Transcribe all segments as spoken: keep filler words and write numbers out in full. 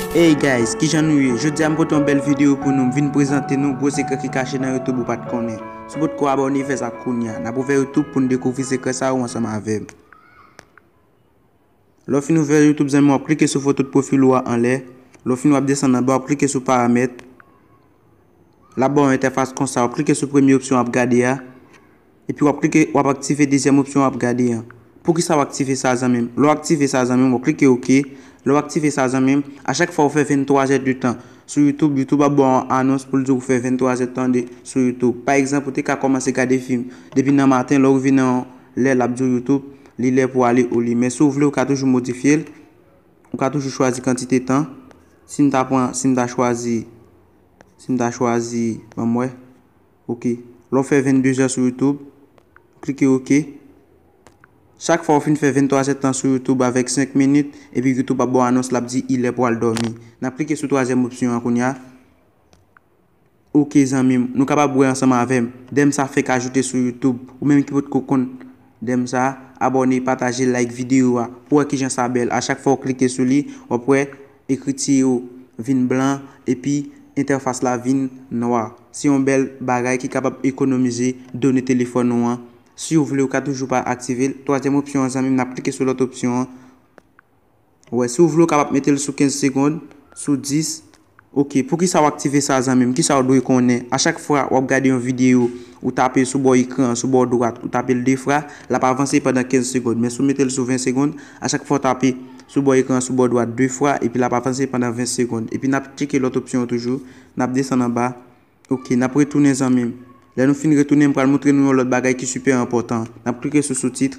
Hey guys, kijan nou ye? Jodi a m pote yon bèl videyo pou nou, m vin prezante nou gwo sekrè ki kache nan YouTube ou pa t konnen. Si w potko abòne, fè sa kounya. N ap ouvè YouTube pou n dekouvri sekrè sa yo ansanm avè m. Lè w fin ouvè YouTube zanmi m, w ap klike sou foto pwofil ou a anlè. Lè w fin w ap desann anba, w ap klike sou paramèt. L ap ba w yon entèfas konsa, w ap klike sou premye opsyon w ap gade a. Epi w ap klike, w ap aktive dezyèm opsyon w ap gade an. Poukisa w aktive sa zanmi m? Lè w aktive sa zanmi m, w ap klike oke. Lè w aktive sa zanmi m, a chak fwa w fè venntwa zè de tan sou YouTube, YouTube ap ba w yon anons pou l di w fè venntwa zè de tan de, sou YouTube. Pa egzanp, ou te ka kòmanse gade fim depi nan maten, lè w rive nan yon lè l ap di w YouTube, li lè pou ale oli. Men si w vle, ou ka toujou modifye l. Ou ka toujou chwazi kantite tan. Si m ta pran, si m ta chwazi, si m ta chwazi, ban m wè. Oke. Lè w fè venndezè sou YouTube, klike oke. Chak fwa w fin fè venntwa zè de tan sou YouTube avèk senk minit, epi YouTube ap ba w anons, l ap di, "Il est pou al dòmi." N ap klike sou twazyèm opsyon an kounya. Oke zanmi m, nou kapab wè ansanm avè m. Dèm sa fèk ajoute sou YouTube. Ou menm ki potko konn dèm sa, abòne, pataje, like videyo a pou wè kijan sa bèl. A chak fwa w klike sou li, w ap wè ekriti yo vin blan, epi entèfas la vin nwa. Se yon bèl bagay ki kapab ekonomize done telefòn ou an. Si w vle, ou ka toujou pa aktive l. Twazyèm opsyon an, zanmi m, n ap klike sou lòt opsyon an. Wè, si w vle, ou kapab mete l sou kenz segonn, sou dis. Oke, poukisa w aktive sa, zanmi m? Kisa w dwe konnen? A chak fwa w ap gade yon videyo, ou tape sou bò ekran an, sou bò dwat, ou tape l de fwa, l ap avanse pandan kenz segonn. Men si w mete l sou ven segonn, a chak fwa w tape sou bò ekran an, sou bò dwat de fwa, epi l ap avanse pandan ven segonn. Epi n ap tcheke lòt opsyon yo toujou, n ap desann anba. Oke, n ap retounen, zanmi m. Lè nou fin retounen, m pral montre nou yon lòt bagay ki sipè enpòtan. N ap klike sou soutit.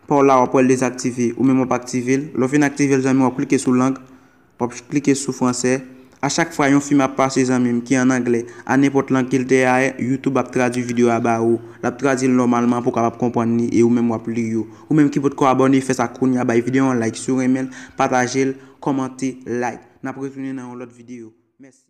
Pa w la, w ap wè l dezaktive. Ou menm w ap aktive l. Lè w fin aktive l, zanmi, w ap klike sou lang. W ap klike sou fransè. A chak fwa yon fim ap pase, zanmi m, ki an anglè, a nenpòt lang ke l te a, YouTube ap tradui videyo a ba ou. L ap tradui l nòmalman pou w kapab konprann li e ou menm w ap li yo. Ou menm ki potko abòne, fè sa kounya, bay videyo an like si w renmen l, pataje l, kòmante, like. N ap retounen nan yon lòt videyo. Mèsi.